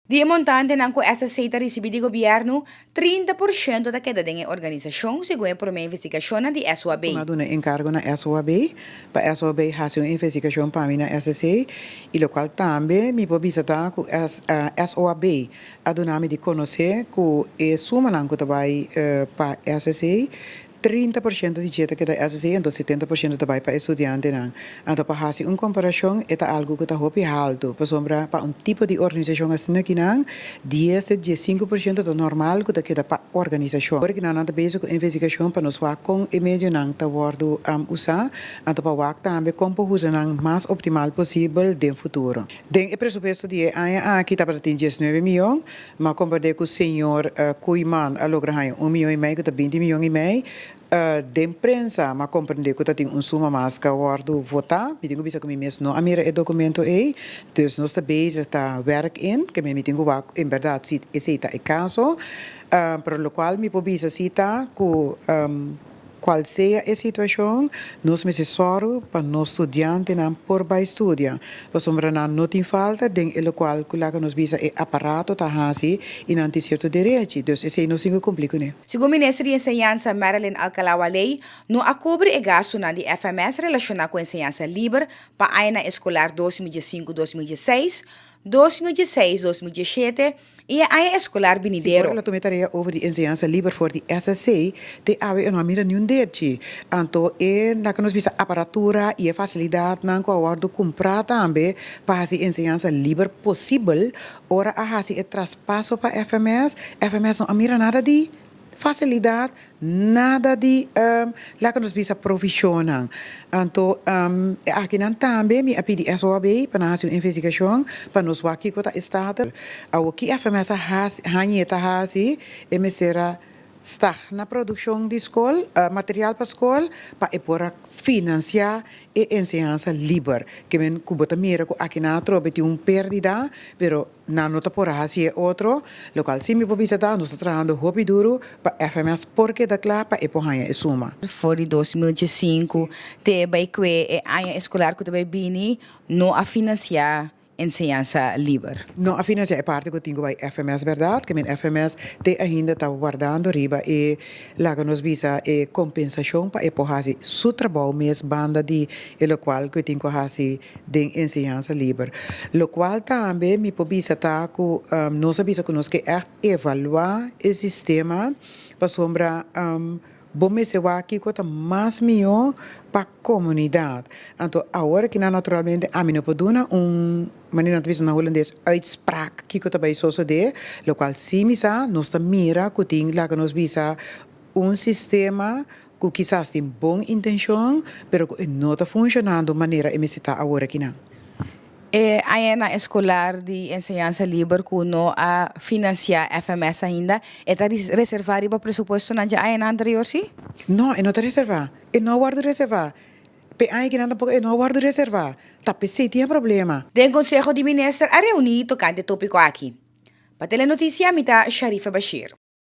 Di e montantenan ku SSC ta risibí di gobièrnu, 30% ta keda den e organisashon, segun e promé investigashonnan di SOAB. Mi a duna enkargo na SOAB pa SOAB hasi un investigashon pa mi na SSC i lokual tambe mi por bisa ta ku SOAB a duna mi di konosé ku e sumanan ku ta bai pa SSC, 30% di dje ta keda SSC anto 70% ta bai pa e studiantenan. Anto pa hasi un komparashon e ta algu ku ta hopi haltu pasobra pa un tipo di organisashon asina kinan 10 te 15% ta normal ku ta keda pa organisashon. Ora kinan nan ta bezig ku investigashon pa nos wak kon e medionan ta wòrdu usá anto pa wak tambe kon por usa nan mas optimal posibel den futuro. Den e presupuesto di e aña aki tabata tin 19 mion, m'a komprendé ku señor Koeiman a logra haña 1,5 mion ku ta 20,5 mion. Den prensa m'a komprendé ku tatin un suma mas ku a wòrdu votá. Mi tin ku bisa ku mi mes no a mira e dokumento ei. Dus nos ta bezig ta werk in, ke mi tin ku wak en bèrdat si esei ta e kaso. Pero lokual mi por bisa si ta ku kual sea e situashon, nos mester sòru pa nos studiantenan por bai studia. Pasobra nan no tin falta den e lokual ku laga nos bisa e aparato ta hasi i nan tin sierto derechi. Dus esei nos tin ku kumpli kuné. Segun minister di Enseñansa Marilyn Alcalá-Wallé, no a kubri e gastunan di FMS relashoná ku enseñansa liber pa aña eskolar 2015-2016, 2016-2017 i e aña eskolar Si binidero. ora el a tuma e tarea over di enseñansa liber for di SSC, te awe e no a mira niun depchi. Anto e laga nos bisa aparatura i e fasilidatnan ku a wòrdu kumprá tambe pa hasi enseñansa liber posibel, ora a hasi e traspaso pa FMS, FMS no a mira nada di fasilidat, nada di laga nos bisa provishonnan. Anto akinan tambe mi a pidi SOAB pa nan hasi un investigashon pa nos wak kiko ta e status. Awor ki FMS a hasi, hañ'é ta hasi, e mester a stag na produkshon di skol, material pa skol, pa e por a finansiá e enseñansa liber. Ke men ku bo ta mira ku akinan atrobe tin un pérdida, pero nan no ta por a hasi e otro, lokual si mi por bisa ta nos ta trahando hopi duru pa FMS por keda kla pa e por haña e suma. For di 2005 te bai ku e aña eskolar ku ta bai bini no a finansiá enseñansa liber. No a finansiá e parti ku tin ku bai FMS, bèrdat? Ke men FMS te ainda ta wardando riba e laga nos bisa e kompensashon pa e por hasi su trabou mes banda di e lokual ku e tin ku hasi den enseñansa liber. Lokual tambe mi por bisa ta ku nos a bisa ku nos ke ègt evaluá e sistema pasobra bo mester wak kiko ta mas mihó pa komunidat. Anto awor kinan naturalmente ami no por duna un manera nan ta bisa na hulandes uitspraak kiko ta bai sosodé, lokual si mi sa nos ta mira ku tin laga nos bisa un sistema ku kisas tin bon intenshon, pero ku e no ta funshonando manera e mester ta awor akinan. E aña eskolar di enseñansa liber ku no a finansiá FMS ainda, e ta reservá riba presupuestonan di aña anterior, si? No, e no ta reservá. E no a wòrdu reservá. Pe aña kinan tampoko e no a wòrdu reservá. Ta p'esei tin e problema. Den Konseho di Minister a reuní tokante tópiko aki. Pa Telenotisia mi ta Sharifa Bashir.